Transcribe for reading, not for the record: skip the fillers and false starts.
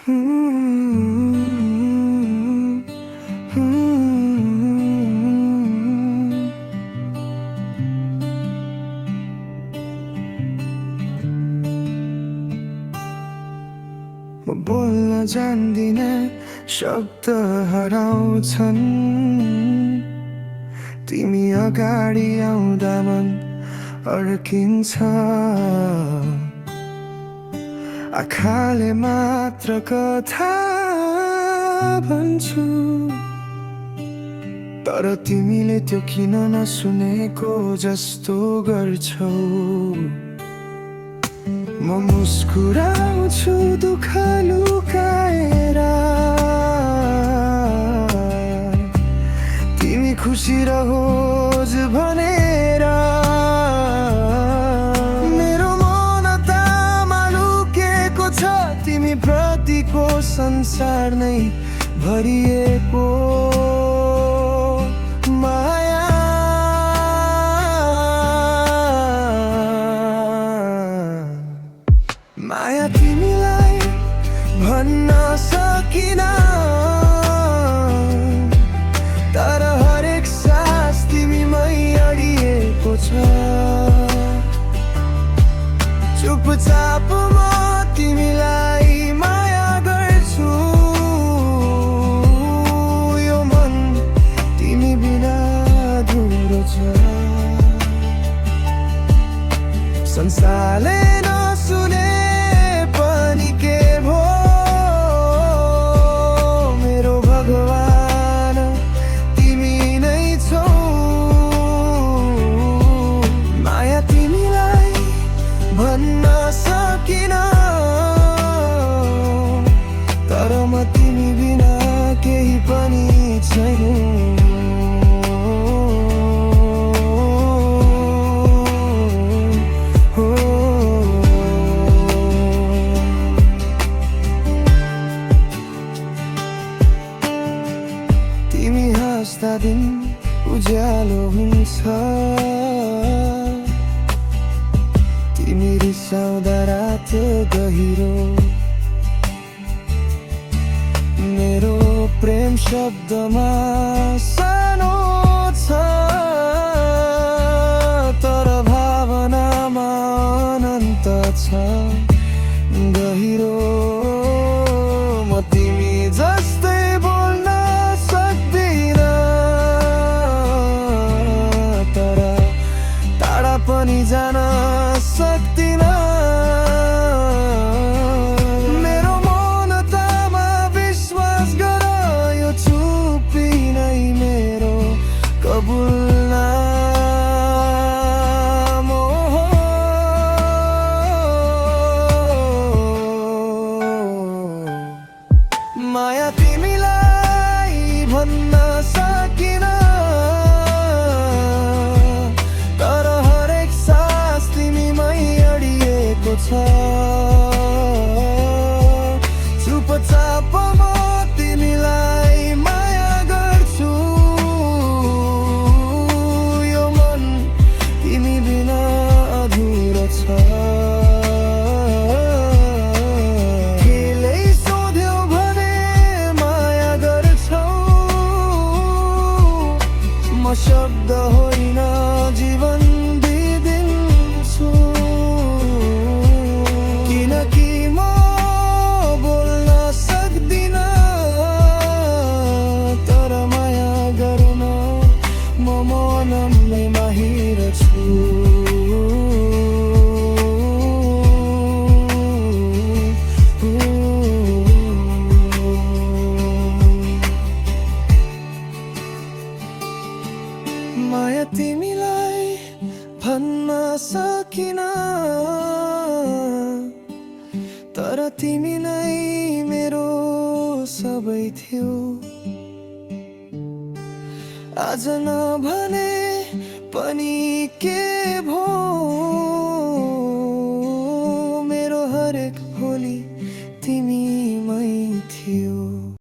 म बोल्न जान्दिनँ, शब्द हराउँछन्। तिमी अगाडि आउँदा मन अड्किन्छ। आँखाले मात्र कथा भन्छु, तर तिमीले त्यो किन नसुनेको जस्तो गर्छौ। म मुस्कुराउँछु दुःख लुकाएर, तिमी खुसी रहोस् भनेर। मेरो मन तामा लुकेको छ, तिमी प्रतिको संसार नै भरिएको माया। माया तिमीलाई भन्न सकिन, तर हरेक सास तिमीमै अडिएको छ। चुपचाप म तिमीलाई माया गर्छु, यो मन तिमी बिना अधुरो छ। संसारले नसुने पनि के भो, मेरो भगवान तिमी नै छौ। माया तिमीलाई भन्न सकिन, तर म तिमी बिना केही पनि छैन। तिमी हाँस्दा दिन उज्यालो हुन्छ, तिमी रिसाउँदा रात गहिरो। मेरो प्रेम शब्दमा सानो छ, तर भावनामा अनन्त छ गहिरो। म तिमी जस्तै बोल्न सक्दिन, तर टाढा पनि जान सक्दिन। मेरो मन तामा विश्वास गर, यो चुप्पी नै मेरो कबुलनामा हो। माया तिमीलाई भन्न सकिन, तर हरेक सास तिमीमै अडिएको छ। चुपचाप म तिमीलाई माया गर्छु, यो मन तिमी बिना अधुरो छ। केलै सोध्यौ भने माया गर्छौ, म शब्द होइन जीवन दिइदिन्छु। किनकि म बोल्न सक्दिन, तर माया गर्न म मनमै माहिर छु। माया तिमीलाई भन्न सकिन, तर तिमी नै मेरो सबै थियो। आज नभने पनि के भो,